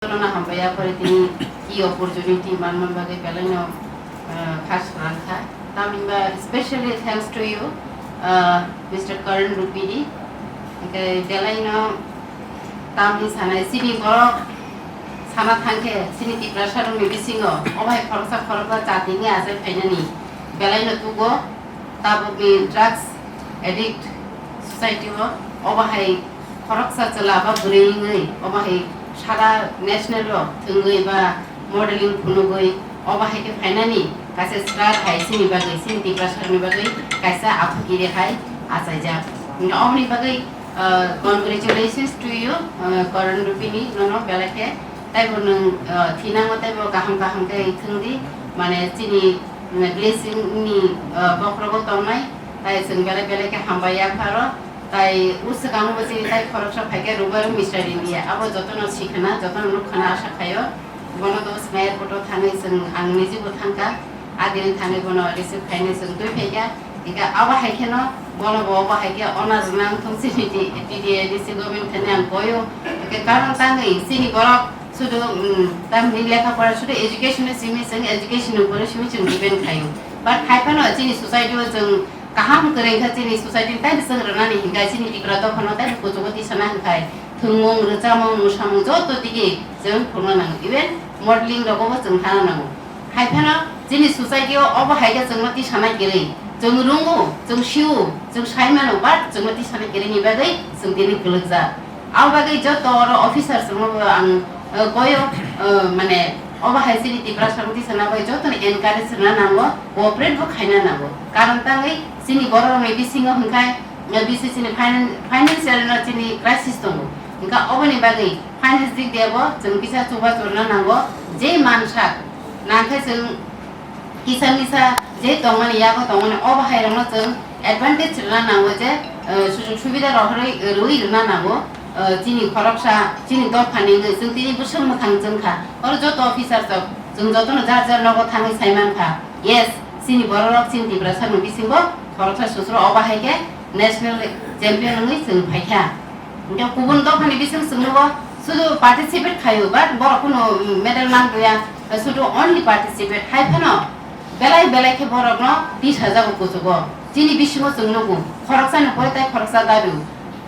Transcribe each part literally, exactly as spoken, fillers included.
Jotono hambai yaphari tini e opportunity manman bagwi belaino, ah, khas rangkha. Tamni ba specially thanks to you, ah, Mister Karan Rupidi. Hingke belaino tamni sanai chini borok sana thangkhe chini Tiprasa rokni bisingo obai khoroksa khoroksa chatini achai phainani belaino tugo. Tabukni drugs addict society o obo hai khoroksa chwla ba bwrwi wngwi obo hai sara national o thwngwi ba modeling phunugwi obo hai khe phainani kaisa star hai chini bagwi, chini Tiprasa rokni bagwi kaisa aphukiri hai achaijak. Hingke oboni bagwi, ah, congratulations to you, ah, Karan Rupini, nono belai khe taibo nwng, ah, thinango taibo kaham kaham khe thwngdi, mane chini Blessing ni, ah, bokhorogo tongnai, tai chwng belai belai khe hambai yapharo, tai uswkango bo chini tai khoroksa phaikhe Rubaru Mister India, abo jotono sikhana, jotono nukkhana asa khaio. Bono do Sna airport o thangwi chwng, ang nijibo thangkha, adini thangwi bono receive khainai chwng twi phaikha, hingkhe abo hai kheno bono bo obo hai khe honor rwna wngthong chini T T A D C government thani ang koio, hingkhe karon tangwi chini borok Sudu, mm, tamni lekha pora sudu education ni simi chwng education ni upore simi chwng depend khaio. But hai phano chini society o chwng kaham kwrwi kha chini society ni tei chwng rwnani hinkha chini Tripura dophano tei kuchugo tisana hinkhai thwngmung, rwchapmung, mwsamung joto digi chwng phunukna nango. Even modeling rogo bo chwng thangna nango. Hai phano chini society o obo hai khe chwngno tisana kwrwi. Chwng rwngo, chwng sio, chwng sai mano, but chwngno tisana kwrwi ni bagwi chwng tini kwlwkjak. Abo bagwi joto oro officers rokno bo ang, eh, koyo, eh, mane, obo hai chini Tiprasa rok tisana bai jotono encourage rwna nango, cooperate bo khaina nango. Karon tangwi chini borok rokni bisingo hwnkhe, eh, bisi chini finan-, financial no chini crisis tongo. Hwnkhe oboni bagwi finance dik dia bo chwng kisa chubachu rwna nango, je mansak, nangkhe chwng kisa misa je tongmani, yago tongmani, obo hai rokno chwng advantage rwna nango je, eh, sujog subida rohorwi, eh, rwui rwna nango, eh, chini khoroksa, chini dophani wngwi chwng tini bwswk mwkhang chwngkha. Oro joto officers rok chwng jotono jar jar nogo thangwi sai mankha. Yes, chini bororok chini Tiprasa ni bisingo khoroksa susuro obo hai khe national champion wngwi chwng phaikha. Hingke kubun dophani bising chwngno bo sudu participate khaio, but borok kunu medal man buya, sudu only participate. Hai phano belai belai khe borokno tisajago kuchugo. Chini bisingo chwng nugo, khoroksani pore tai khoroksa daru.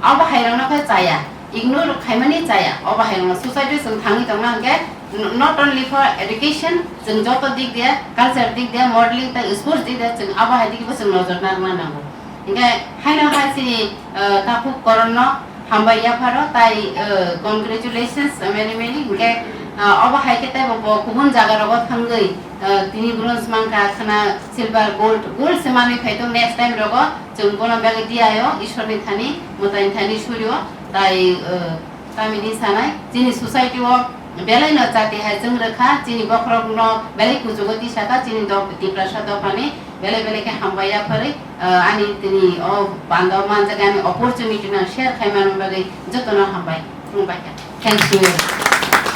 Abo hai rokno khe chaya, ignore khaimani chaya. Abo hai rokno society chwng thangwi tongna hwnkhe, n-, not only for education, chwng joto dik dia, culture dik dia, modeling tai sports dik dia, chwng abo hai dik bo chwng nojor narwkna nango. Hingke haino hai chini, eh, takhuk Koronno hambai yapharo tai, eh, congratulations many many. Hingke, eh, obo hai khe teibo bo kubun jaga rogo thangwi, eh, tini bronze mankha khna silver, gold, gold se manwi phai tong next time rogo chwng bono bagwi diyayo Ishwarni thani mwtaini thani suryo tai, eh, Tamini sanai, chini society o belai no chati hai chwng rwkha, chini bokhorok no belai kuchugo tisakha, chini dok-, Tiprasa dophani belai belai khe hambai yaphari, ah, ani tini o banda o manjak ani opportunity no share khai manwi bagwi jotono hambai, khulumbai kha. Thank you.